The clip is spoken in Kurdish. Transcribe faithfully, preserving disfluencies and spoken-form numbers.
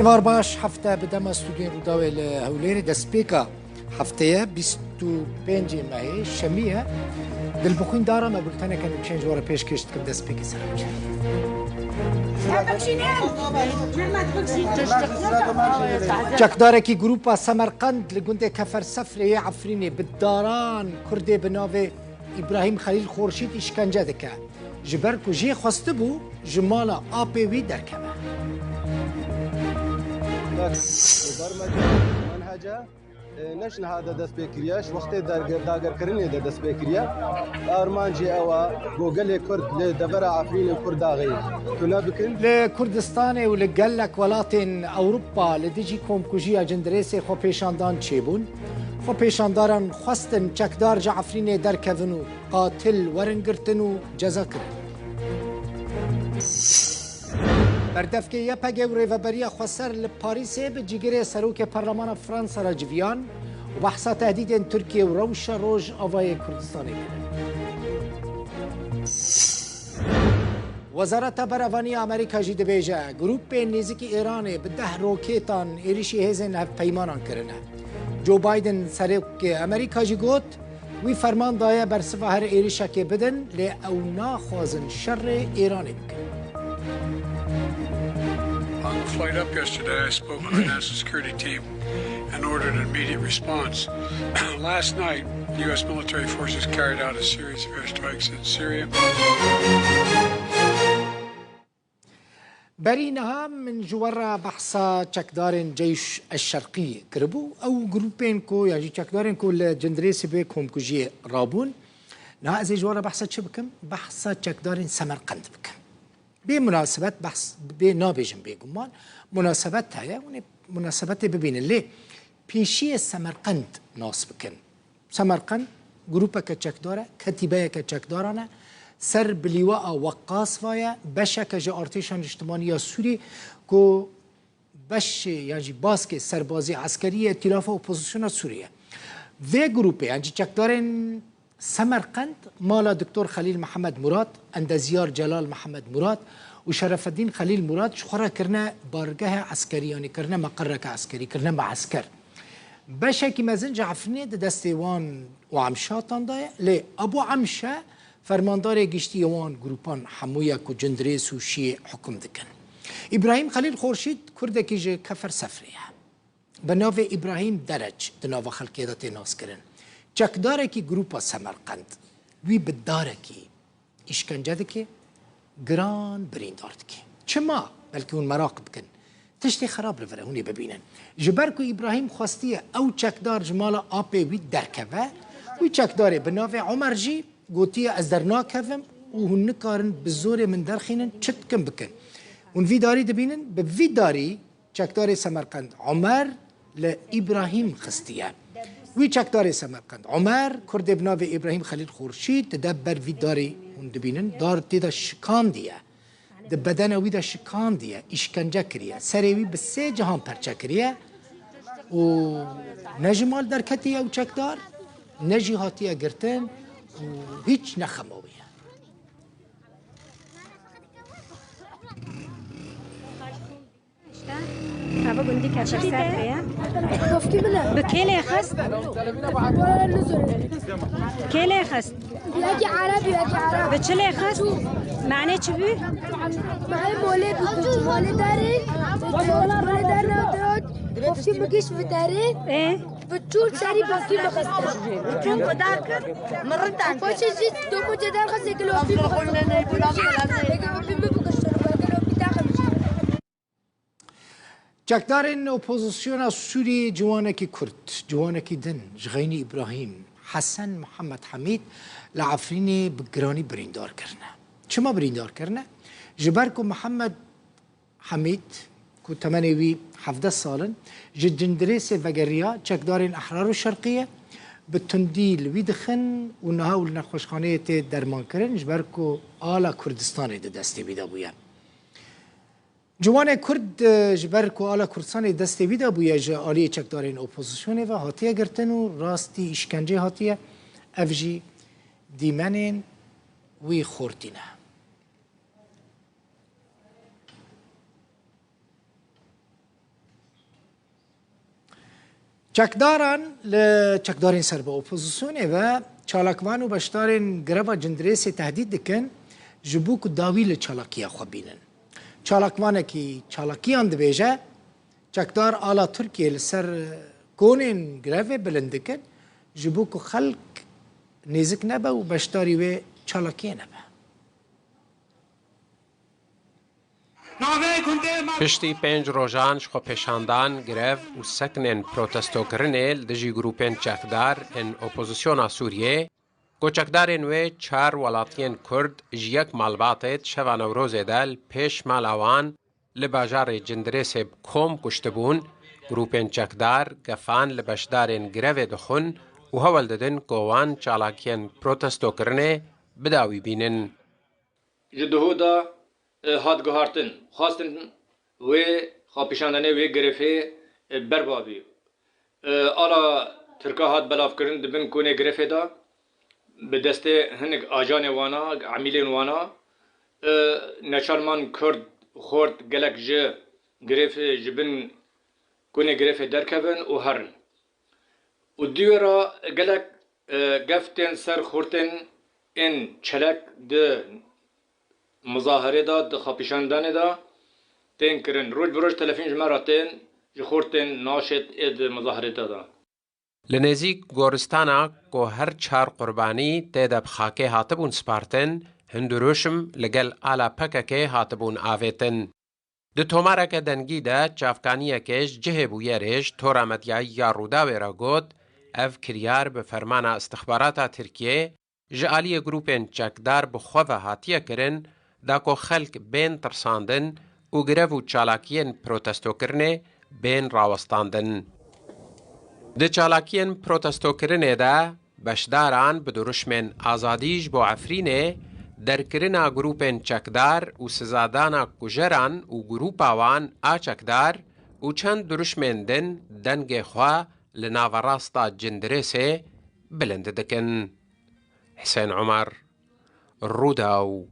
Êvar baş, hefte bi dema stûdyoyên Rûdawê li Hewlêrê, destpêka hefteye, bîst û pêncê mehê, şemî ye. Dilbixwîn Dara me bulteneke nûçeyên ji we re pêşkêş dikim, destpêkê ser bikin. Çekdarekî Grûpa Semerqend li gundê Kefer Sefrê yê Efrînê bi daran Kurdê bi navê Îbrahîm Xelîl Xorşîd îşkence dike. Ji ber ku jê xwestibû ji mala apê wî derkeve. Bermece, menhece, e, ne ji niha de dest pê kiriye, ji wextê derge-, dagerkirinê de dest pê kiriye. Armancê ew e ku gelê Kurd li devera Efrînê Kurdaxê tune bikin. Li Kurdistanê û li gelek welatên Ewropa li dijî komkujiya cindirêsê xwepêşandan çêbûn. Xwepêşandaran xwestin çekdar ji Efrînê derkevin û qatil werin girtin û ceza kirin. Berdevkê Y P G û Rêveberiya Xweser li Parîsê bi cîgirê Serokê Perlemana Fransa re civiyan û behsa tehdîdên Tirkiye û rewşa Rojavayê Kurdistanê kirin. Wezareta Berevanî ya Amerîka jî dibêje, grûpên nêzîkî Îranê bi deh rokêtan êrişî hêzên hevpeymanan kirine. Joe Biden, serokê Amerîka jî got, wî ferman daye bersiva her êrişekê bidin, lê ew naxwazin şerê Îranê bikin. On the flight up yesterday, I spoke with the national security team and ordered an immediate response. Last night, U S military forces carried out a series of airstrikes in Syria. Berî niha min ji we re behsa çekdarên Ceyş Eşşerqî kiribû. Ew grûpên ku, yan jî çekdarên ku li Cindirêsê bê komkujiyê rabûn. Niha ez ê ji we re behsa çi bikim? Behsa çekdarên Semerqend bikim. Bê munasebet behs, bê nabêjim bêguman. Munasebet heye, hûn ê munasebetê bibînin. Lê pêşiyê Semerqend nas bikin. Semerqend grûpeke çekdar e, ketîbeyeke çekdaran e. Ser bi lîwaa Weqqas ve ye, beşeke ji artêşa niştimanî ya Sûrî ku beşê yan jî baskê serbazî eskerî ye, tîlafa opozisyona Sûrî ye. Vê grûpê yan jî çekdarên Semerqend mala Doktor Xelîl Mihemed Murad, endezyar Celal Mihemed Murad û Şerefeddîn Xelîl Murad ji xwe re kirine bargehe eskerî, yanî kirine meqereke eskerî, kirine meesker. Beşekî mezin ji Efrînê di destê wan û Emşatan de ye, lê Ebû Emşe fermandarê giştî yê wan grûpan hemû ye ku Cindirês û Şiyê hukum dikin. Îbrahîm Xelîl Xorşîd kurdekî ji Kefer Sefrê ye. Bi navê Îbrahîm Dereç di nava xelkê de tê naskirin. Çekdarekî grûpa Semerqend. Wî bi darekî îşkence dike, giran birîndar dike. Çima? Belkî hûn meraq bikin. Tiştê xerab li vir e, hûn ê bibînin. Ji ber ku Îbrahîm xwestiye ew çekdar ji mala apê wî derkeve, wî çekdarê bi navê Omer jî gotiye, ez dernakevim û hûn nikarin bi zorê min derxînin, çi dikin bikin. Hûn vî darî dibînin, bi vî darî çekdarê Semerqend Omer li Îbrahîm xistiye. Wî çekdarê Semerqend Omer, kurdê bi navê Îbrahîm Xelîl Xorşîd, dide ber vî darê hûn dibînin, dar tê de şikandiye. Di bedena wî de şikandiye, îşkence kiriye. Serê wî bi sê cihan perçe kiriye û ne ji mal derketiye ew çekdar, ne jî hatiye girtin û hîç ne xema wî ye. Eve gundî Kefer Sefrê ye. Kofkî bile. Bi kê lê xist? Wala nizûr. Kê lê xist? Yekî Ereb, yekî Ereb. Bi çi lê xist? Mane çi bû? Mane molê bû, molê derê. Molê derê. Kofkî min giş bi derê. Ê? Bi çû serî kofkî min xist. Çû xwedar kir, min rindan kir. Paşê jî domo ceder xist, yekî kofkî min xist. Yekî kofkî min bikiştir, yekî kofkî taxim. Çekdarên opozisyona Sûriyê ciwanekî Kurd, ciwanekî din, ji xeynî Îbrahîm, Hesen Mihemed Hemîd, li Efrînê bi giranî birîndar kirine. Çima birîndar kirine? Ji ber ku Mihemed Hemîd, ku temenê wî hevdeh sal in, ji Cindirêsê vegeriya, çekdarên Ehrar û Şerqiyê bi tundî li wî dixin û niha û li nexweşxaneyê tê dermankirin, ji ber ku ala Kurdistanê di destê wî de bûye. Ciwanê Kurd, e, ji ber ku ala Kurdistanê destê wî de bûye, ji aliyê çekdarên opozisyonê ve hatiye girtin û rastî îşkencê hatiye. Ev jî dîmenên wî xortî ne. Çekdaran li çekdarên ser bi opozisyonê ve çalakvan û beşdarên greva Cindirêsê tehdît dikin, ji bo ku dawî li çalakiya xwe bînin. Çalakvanekî çalakiyan dibêje, çekdar ala Tirkiyê li ser konên grevê bilind dikin, ji bo ku xelk nêzik nebe û beşdarî wê çalakiyê nebe. Piştî pênc rojan ji xwepêşandan, grev û seknên protestokirinê li dijî grûpên çekdar ên opozisyona Sûriyê, ku çekdarên wê çar welatiyên Kurd ji yek malbatê di şeva Newrozê de li pêş mala wan li bajarê Cindirêsê bi kom kuştibûn, grûpên çekdar gefan li beşdarên grevê dixwin û hewl didin ku wan çalakiyên protestokirinê bi dawî bînin. Ji duhû de e, hat guhartin. Xwestin wê xapîşandanê wê girêfê e, berba bî. E, ala Tirka hat belavkirin di bin konê girêfê de bi destê hinek ajanê wana, emîlên wana, e, neçarman Kurd, Xort gelek ji girêfê, ji bin konê girêfê derkevin û herin. Û di wê re gelek e, gef tên ser xortên ên çelek di muzaherê de, di xapîşandanê de tên kirin. Roj bi roj telefîn ji me re tên ji xortên naşêt ê di muzaherê de de. Li nêzîk goristana ku her çar qurbanî tê de bi xakê hatibûn spartin, hin dirûşm li gel ala P K K hatibûn avêtin. Di tomareke dengî de çavkaniyekê ji cihê bûyerê ji tora medyayî ya Rûdawê re got, ev kiryar bi fermana istixbarata Tirkiyê ji aliyê grûpên çekdar bi xwe ve hatiye kirin, da ku xelk bên tirsandin û grev û çalakiyên protestokirinê bên rawestandin. Di çalakiyên protestokirinê de beşdaran bi dirûşmên azadî ji bo Efrînê, derkirina grûpên çekdar û sizadana kujeran û grûpa wan a çekdar û çend dirûşmên din dengê xwe li naverasta Cindirêsê bilind dikin. Hisên Omer, Rûdaw.